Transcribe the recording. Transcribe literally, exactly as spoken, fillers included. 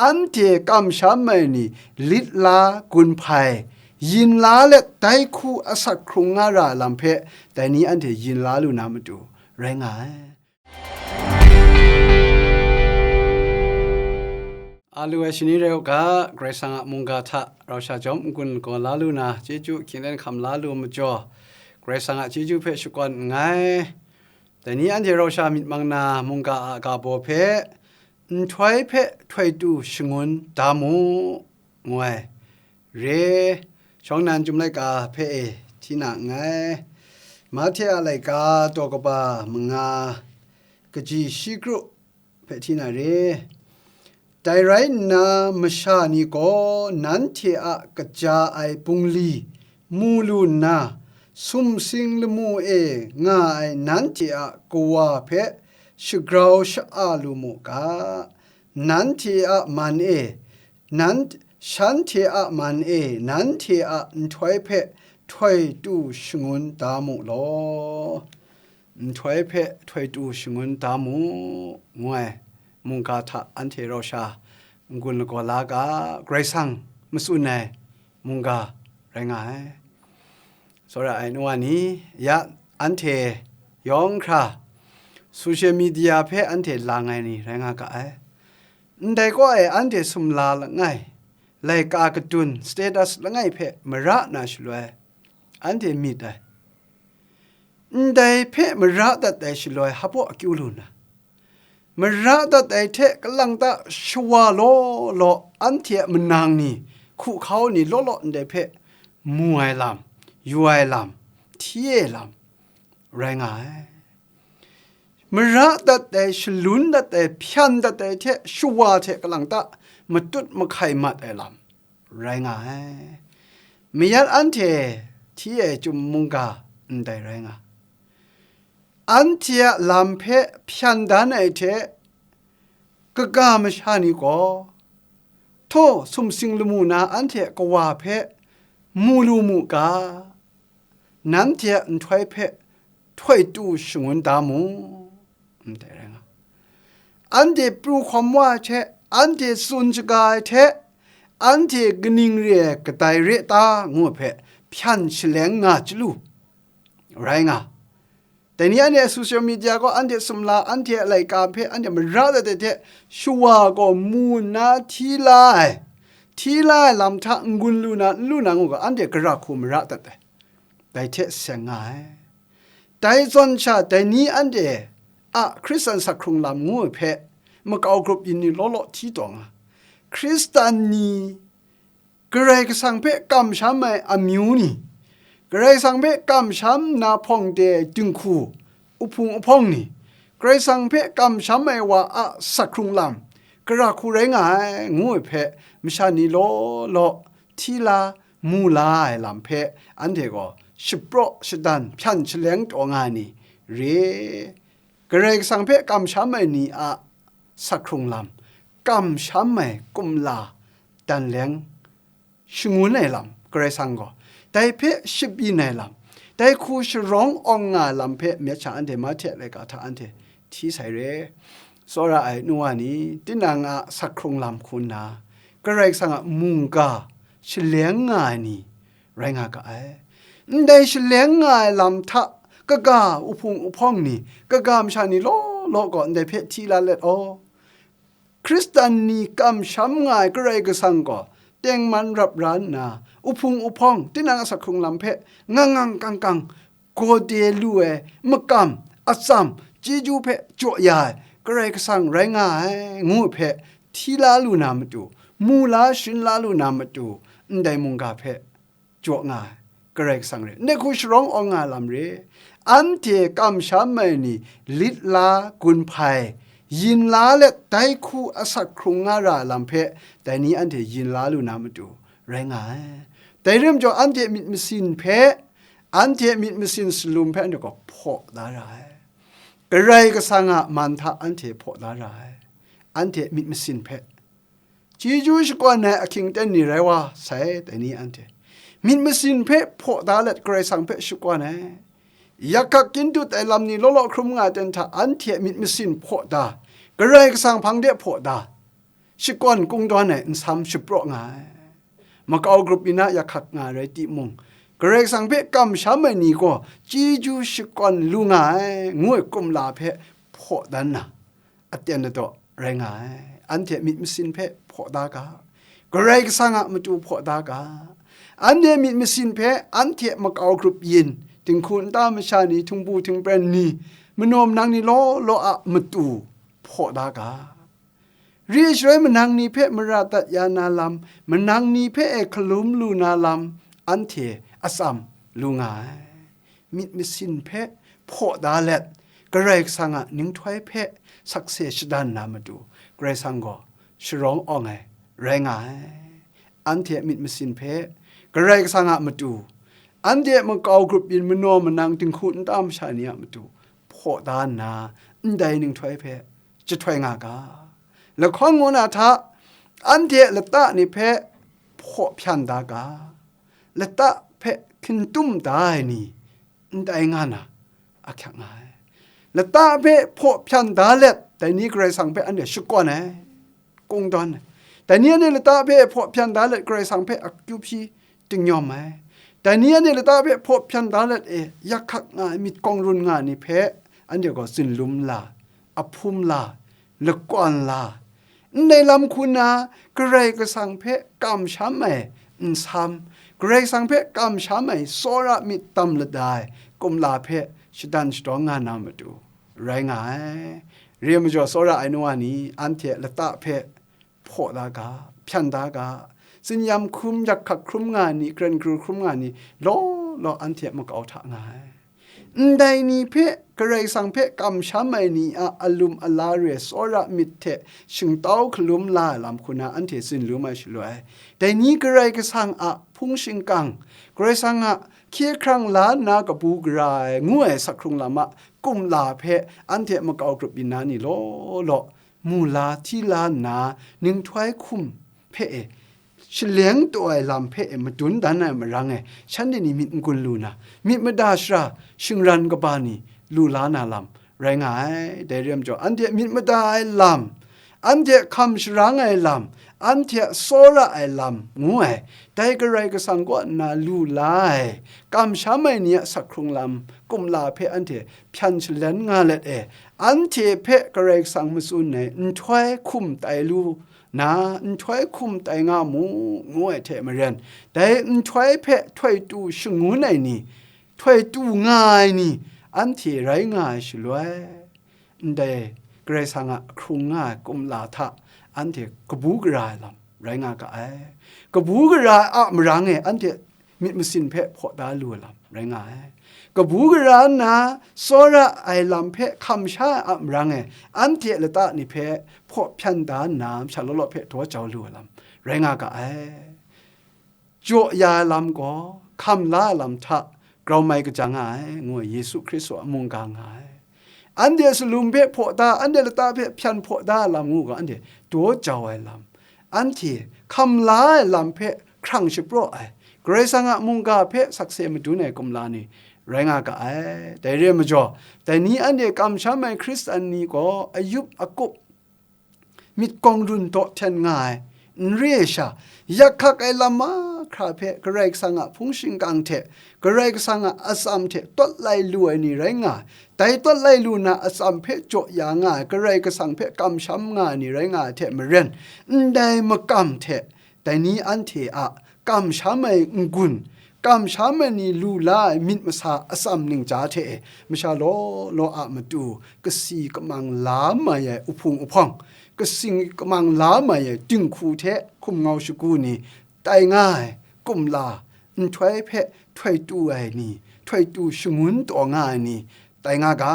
anhte kamsham ai ni lit la gun hpai, yin la let dai hku asak hkrung nga ra ai lam hpe, dai ni anhte yin la lu na matu rai nga ai. A lu ai shani rai u ga, Karai Kasang a mungga hta rau sha jawm n-gun lagaw la lu na, chyeju hkying dan hkam la lu majaw, Karai Kasang a chyeju hpe shakawn nngai. Dai ni anhte rau sha myit mang na mungga a ga baw hpe, nhtoi hpe htoi tu shangun da mu, ngu ai. Re, shawng nnan chyum laika hpe e hti na nngai. Mahte a laika daw kaba manga, kaji shi kru hpe hti na re. Dai rai nna, masha ni gaw nanhte a kaja ai bungli mu lu nna, sumsing lamu e nga ai nanhte a kawa hpe shagrau sha-a lu mu ga, nanhte a man e, nan, shanhte a man e, nanhte a nhtoi hpe htoi tu shangun da mu law. Nhtoi hpe htoi tu shangun da mu, ngu ai mungga hta anhte rau sha n-gun lagaw la ga, Karai Kasang matsun ai mungga rai nga ai. Tsawra ai nu wa ni, ya anhte yawng hkra social media hpe anhte lang ai ni rai nga ga ai. Ndai kaw e anhte sumla langai, laika kadun, status langai hpe mara na shaloi, anhte myit ai. Ndai hpe mara dat ai shaloi hpaw akyu lu na, mara dat ai hte kalang ta shawa law law anhte a manang ni, hkuhkau ni law law ndai hpe mu ai lam, yu ai lam, hti ai lam rai nga ai. Mara dat ai, shalun dat ai, hpyan dat ai hte shawa hte kalang ta matut mahkai mat ai lam rai nga ai. Mayat anhte hti ai chyum mungga ndai rai nga. Anhte a lam hpe hpyan dan ai hte kaga masha ni gaw, htaw sumsing lamu na anhte a kawa hpe mu lu mu ga, nanhte a nhtoi hpe htoi tu shangun da mu, ndai rai nga. Anhte pru hkawm wa ai hte, anhte tsun shaga ai hte, anhte kaning re ai kadai re ta, ngu ai hpe hpyan shaleng nga chyalu rai nga. Dai ni anhte a social media gaw anhte sumla, anhte a laika hpe anhte mara dat ai hte, shawa gaw mu nna hti la ai, hti la ai lam hta n-gun lu na, n lu na ngu ga, anhte gara hku mara dat ai. Dai hte seng nga ai. Dai zawn sha, dai ni anhte a Hkristan sak hkrung lam ngu ai hpe makau grup yin ni law law hti taw nga. Hkristan ni, Karai Kasang hpe kamsham ai amyu ni, Karai Kasang hpe kamsham nna hpawng de ai dinghku, uhpung uhpawng ni, Karai Kasang hpe kamsham ai wa a sak hkrung lam, gara hku rai nga ai, ngu ai hpe, masha ni law law hti la, mu la ai lam hpe, anhte gaw shapraw shadan hpyan shaleng taw nga ai ni re. Karai Kasang hpe kamsham ai ni a sak hkrung lam, kamsham ai kumla dan leng shangun ai lam, Karai Kasang gaw dai hpe shabyin ai lam, dai hku sharawng awng nga ai lam hpe myit sha anhte Mahte laika hta anhte hti sai re. Tsawra ai nu wa ni, tinang a sak hkrung lam hku nna, Karai Kasang a mungga shaleng nga ai ni rai nga ga ai. Ndai shaleng nga ai lam hta, kaga uhpung uhpawng ni, kaga masha ni law law gaw ndai hpe hti la let aw. Hkristan ni kamsham nga ai Karai Kasang gaw, tengman rap ra nna, uhpung uhpawng, tinang a sak hkrung lam hpe ngang ngang kang kang, gawde lu ai, makam, atsam, chyeju hpe jaw ya ai Karai Kasang rai nga ai, ngu ai hpe hti la lu na matu, mu la sharin la lu na matu, ndai mungga hpe jaw nga ai Karai Kasang re. Ndai hku sharawng awng nga ai lam re. Anhte kamsham ai ni lit la gun hpai, yin la let dai hku asak hkrung nga ra ai lam hpe, dai ni anhte yin la lu na matu rai nga ai. Dai rim jaw, anhte myit masin hpe, anhte myit masin salum hpe anhte gaw hpaw da ra ai. Karai Kasang a man hta anhte hpaw da ra ai. Anhte myit masin hpe chyeju shakawn ai ahkying aten ni rai wa sai, dai ni anhte. Myit masin hpe hpaw da let Karai Kasang hpe shakawn ai. Yak hkak kyin dut ai lam ni law law hkrum nga ai ten hta anhte myit masin hpaw da, Karai Kasang hpang de hpaw da, shakawn kungdawn ai nsam shapraw nga ai. Makau grup yin a yak hkak nga ai rai timung, Karai Kasang hpe kamsham ai ni gaw chyeju shakawn lu nga ai, ngu ai kumla hpe hpaw dan na, aten ladaw rai nga ai. Anhte myit masin hpe hpaw da ga, Karai Kasang a matu hpaw da ga. Anhte myit masin hpe anhte makau grup yin, dinghku nta masha ni, htingbu htingpren ni, manaw manang ni law law a matu hpaw da ga. Re ai shaloi manang ni hpe mara dat ya na lam, manang ni hpe e hkalum lu na lam, anhte atsam lu nga ai. Myit masin hpe hpaw da let, Karai Kasang a ninghtoi hpe sakse shadan na matu, Karai Kasang gaw sharawng awng ai rai nga ai. Anhte a myit masin hpe Karai Kasang a matu, anhte a makau grup yin, manaw manang, dinghku nta masha ni a matu hpaw da nna, ndai ninghtoi hpe jahtoi nga ga. Lahkawng ngu na hta, anhte lata ni hpe hpaw hpyan da ga, lata hpe hkintum da ai ni ndai nga na ahkyak nga ai. Lata hpe hpaw hpyan da let, dai ni Karai Kasang hpe anhte shakawn ai, kungdawn ai. Dai ni anhte lata hpe hpaw hpyan da let, Karai Kasang hpe akyu hpyi tingnyawm ai. Dai ni anhte lata hpe hpaw hpyan da let e, yak hkak nga ai, myit kawng run nga ai ni hpe anhte gaw tsinlum la, ahpum la, lakawn la, ndai lam hku na Karai Kasang hpe kamsham ai nsam, Karai Kasang hpe kamsham ai tsawra myit tam lada ai kumla hpe shadan shadawng nga na matu rai nga ai. Re ai majaw, tsawra ai nu wa ni anhte lata hpe hpaw da ga, hpyan da ga, tsinyam hkrum, yak hkak hkrum nga ai ni, karen karu hkrum nga ai ni, law law anhte a makau hta nga ai. Ndai ni hpe, Karai Kasang hpe kamsham ai ni a alum ala re ai tsawra myit hte shingtau hkalum la ai lam hku na anhte tsinlum ai shaloi, dai ni Karai Kasang a hpung shingkang, Karai Kasang a hkye hkrang la nna kabu gara ai ngu ai sak hkrung lam a kumla hpe anhte a makau grup yin na ni law law mu la hti la nna, ninghtoi hkum hpe e, shaleng taw ai lam hpe e madun dan ai marang e, shanhte ni myit n-gun lu na, myit mada shara shingran kaba ni lu la na lam rai nga ai. Dai re ai majaw, anhte myit mada ai lam, anhte hkam sharang ai lam, anhte a tsawra ai lam ngu ai, dai Karai Kasang kaw nna lu la ai, kamsham ai ni a sak hkrung lam kumla hpe anhte hpyan shalen nga let e, anhte hpe Karai Kasang matsun ai nhtoi hkum tai lu na, nhtoi hkum tai nga mu, ngu ai hte maren, dai nhtoi hpe htoi tu shangun ai ni, htoi tu nga ai ni, anhte rai nga ai shaloi, ndai Karai Kasang a hkrung nga ai kumla hta anhte kabu gara ai lam rai nga ga ai. Kabu gara ai a marang e anhte myit masin hpe hpaw da lu ai lam rai nga ai. Kabu gara nna tsawra ai lam hpe hkam sha ai a marang e, anhte lata ni hpe hpaw hpyan da nna, masha law law hpe daw jau lu ai lam rai nga ga ai. Jaw ya ai lam gaw, hkam la ai lam hta grau mai kaja nga ai, ngu ai Yesu Hkristu a mungga nga ai. Anhte a salum hpe hpaw da, anhte lata hpe hpyan hpaw da ai lam ngu ga, anhte daw jau ai lam, anhte hkam la ai lam hpe hkrang shapraw ai, Karai Kasang a mungga hpe sakse madun ai kumla ni rai nga ga ai. Dai re ai majaw, dai ni anhte kamsham ai Hkristan ni gaw ayup akup, myit kawng run daw hten nga ai, n re ai sha, yak hkak ai lam mahkra hpe Karai Kasang a hpung shingkang hte, Karai Kasang a atsam hte tawt lai lu ai ni rai nga ai. Dai tawt lai lu na atsam hpe jaw ya nga ai, Karai Kasang hpe kamsham nga ai ni rai nga ai hte maren, ndai makam hte dai ni anhte a kamsham ai n-gun, kamsham ai ni lu la ai myit masa atsam ningja hte e, masha law law a matu kasi kamang la mai ai uhpung uhpawng, kasi kamang la mai ai dinghku hte hkum ngau shagu ni tai nga ai kumla, nhtoi hpe htoi tu ai ni, htoi tu shangun taw nga ai ni tai nga ga,